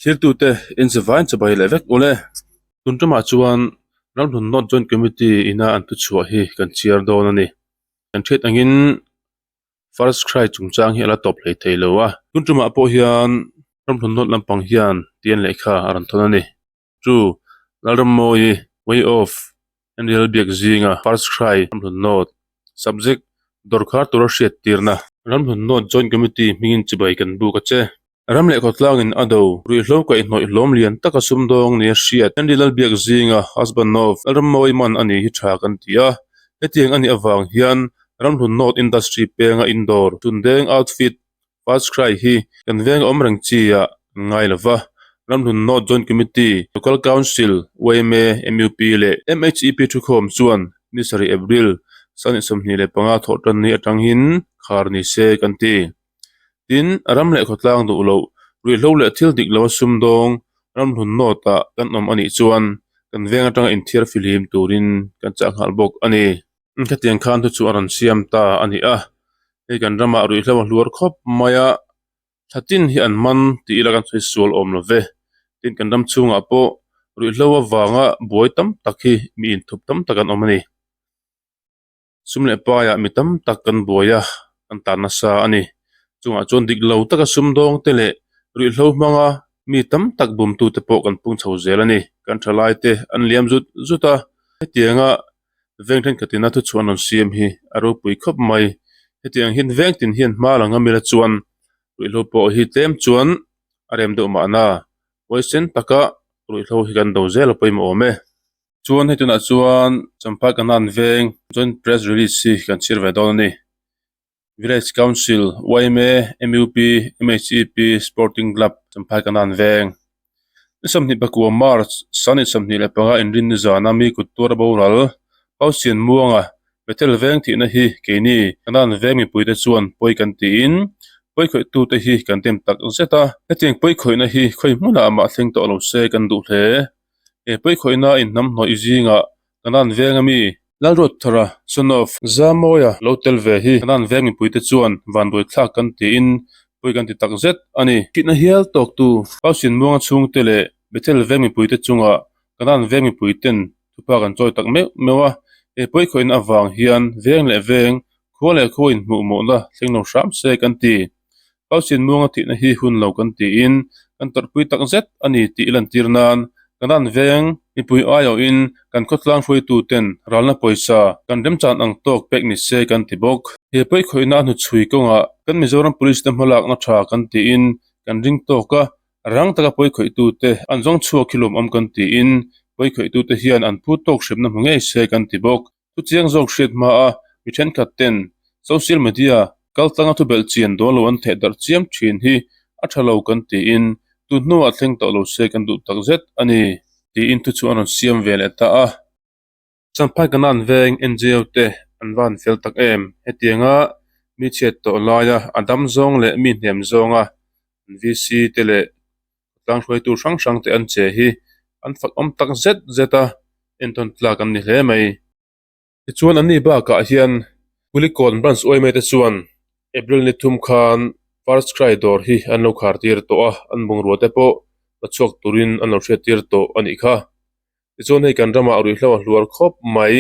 Thirtute inzivain chibai leh vek ule. Tun tumah chuan Ramhlun North Joint Committee ina an thuchhuah hi kan chhiar dawn a ni. Kan hriat angin First Cry chungchang hi a la tawp hlei thei lo a. Tun tumah pawh hian Ramhlun North lampang hian tian lehkha a rawn thawn a ni. Chu Lalrammawi Way of Henry Biak zinga First Cry Ramhlun North Subject dawrkhar tura hriat tirna Ramhlun North Joint Committee hmingin chibai kan buk a che. Ram leh khawtlangin a do ruihhlo kaihhnawih hlawm lian taka sumdawng nia hriat Henry Lalbiak zinga husband of Lalrammawi man a nih hi tha kan ti a. Hetiang a nih avang hian Ramhlun North Industry penga indawr Tundeng Outfit First Cry hi kan veng awm reng chi ah an ngai lo va, Ramhlun North Joint Committee, Local Council, yma, mup leh MHEP thukhawm chuan ni sarih April, sangni 25 thawh tan ni atangin khar ni se kan ti. Tin, ram leh khawtlang duh loh, ruihhlo leh thil dik lo a sumdawng Ramhlun North ah kan awm a nih chuan kan veng atanga inthiar fihlim turin kan chah nghal bawk a ni. Khatiang khan thu chu a rawn siam ta a ni a, hei kan ramah ruihhlo a hluar khawp mai a, thla tin hi an man tih ila kan sawi sual awm lo ve. Tin kan ram chhungah pawh ruihhlo avanga buai tam tak hi mi inthup tam tak an awm a ni. Sum leh paiah mi tam tak kan buai a, kan tan nasa a ni. Chungah chuan dik lo taka sumdawng te leh ruihhlo hmanga mi tam tak bumtute pawh kan pung chho zel a ni. Kan thalai te an liam zut zut a, hetianga Veng thenkhatin a thuchhuah an rawn siam hi a ropui khawp mai. Hetiang hian veng tin hian hma la ngam ila chuan ruihhlo pawh hi tlem chuan a rem deuh mahna huaisen taka ruihhlo hi kan do zel a pawimawh awm e. Chuan hei tunah chuan Champhai Kanan veng joint press release hi kan chhiar ve dawn a ni. Village Council, yma, mup, MHEP, Sporting Club, Champhai Kanan Veng. Ni 24 March, Sani 25 inrin ni zana mi kut tuar a boral, Pausian Muanga, Bethel Veng thihna hi keini Kanan Veng mipuite chuan pawi kan tiin pawi khawihtute hi kan tem tak zet a. Hetiang pawi khawihna hi khawi hmunah mah thleng tawh lo se kan duh hle. He pawi khawihna inhnamhnawih zingah Kanan Veng a mi Lalruatthara, son of Zamawia lo tel ve hi Kanan veng mipuite chuan vanduai thlak kan tiin pawi kan ti tak zet a ni. Thihna hial tawktu Pausin Muanga chhungte leh Bethel veng mipuite chungah Kanan veng mipuiten thupa kan chawi tak meuh meuh a, he pawi khawihna avang hian veng leh veng, khua leh khua inhmuhmawhna thleng lo hram se kan ti. Pausin Muanga thihna hi hun lo kan tiin kan tawrhpui tak zet a ni tih i lantir nan Kanan veng mipui aiawhin kan khawtlang hruaituten ralna pawisa kan remchan ang tawk pek ni se kan ti bawk. He pawikhawihna a hnuchhui kawngah kan Mizoram Police te hmalakna tha kan tiin kan ring tawk a, rang taka pawikhawihtute an zawng chhuak hi lawmawm kan tiin pawikhawihtute hian an phu tawk hremna hmu ngei se kan ti bawk. Thu chiang zawk hriat hma a, mi thenkhat ten social media kaltlanga thu belh chian dawn lo an theh darh chiam thin hi a tha lo kan tiin tun hnuah thleng tawh lo se kan duh tak zet a ni tiin thu chu an rawn siam ve leh ta a. Champhai Kanan veng NGO te an va han fel tak em? Hetianga mi chhiat tawh laia a dam zawng leh mi hnem zawnga an VC te leh Tlang hruaitu hrang hrang te an che hi an fak awm tak zet zet a, entawn tlak an ni hle mai. Tichuan an ni bakah hian Kulikawn Branch yma te chuan April ni thum khan First Cry dawr hi an lo khar tir tawh a, an bungrua te pawh la chhuak turin an lo hriat tir tawh a nih kha. Tichuan hei kan ramah ruihhlo a hluar khawp mai,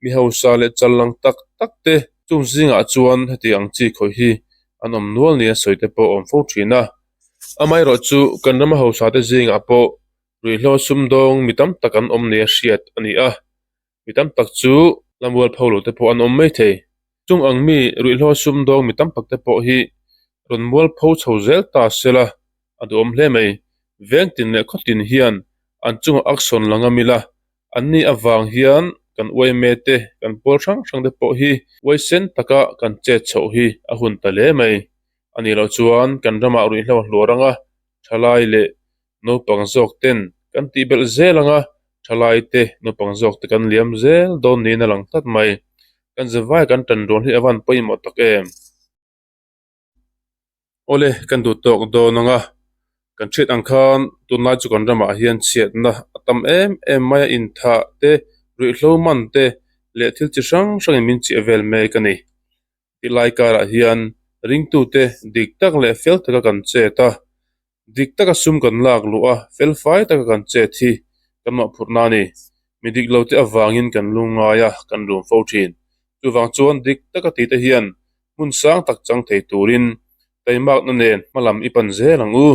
mi hausa leh chal lang tak tak te chung zingah chuan heti ang chi khawih hi an awm nual nia sawi te pawh a awm fo thin a. Amaherawh chu kan rama hausa te zingah pawh ruihhlo sumdawng mi tam tak an awm nia hriat a ni a. Mi tam tak chu lamrual pho lo te pawh an awm mai thei. Chung ang mi ruihhlo sumdawng mi tam tak te pawh hi rawn mual pho chho zel ta sela a duhawm hle mai. Veng tin leh khaw tin hian an chungah action la ngam ila, an ni avang hian kan uaime te, kan pawl hrang hrang te pawh hi uaisen taka kan chet chhoh hi a hun ta hle mai. A nih loh chuan kan ramah ruihhlo a hluar anga thalai leh naupang zawk ten kan tih belh zel anga thalai te naupang zawk te kan liam zel dawn niin a lang tlat mai. Kan zavai kan tan rual hi a van pawimawh tak em? Awle kan duh tawk dawn anga kan hriat ang khan tunlai chu kan ramah hian chhiatna a tam em em mai a inthah te ruihhlo man te leh thil chi hrang hrangin min chiah vel mek a ni. Tilai karah hian ringtute dik tak leh fel taka kan chet a. Dik taka sum kan lak luh a, felfai taka kan chet hi kan mawhphurhna a ni. Mi dik lo te avangin kan lungngai a, kan rum fo thin. Chuvang chuan dik taka tih te hian hmun sang tak chang thei turin taimakna nen hmalam i pan zel ang u.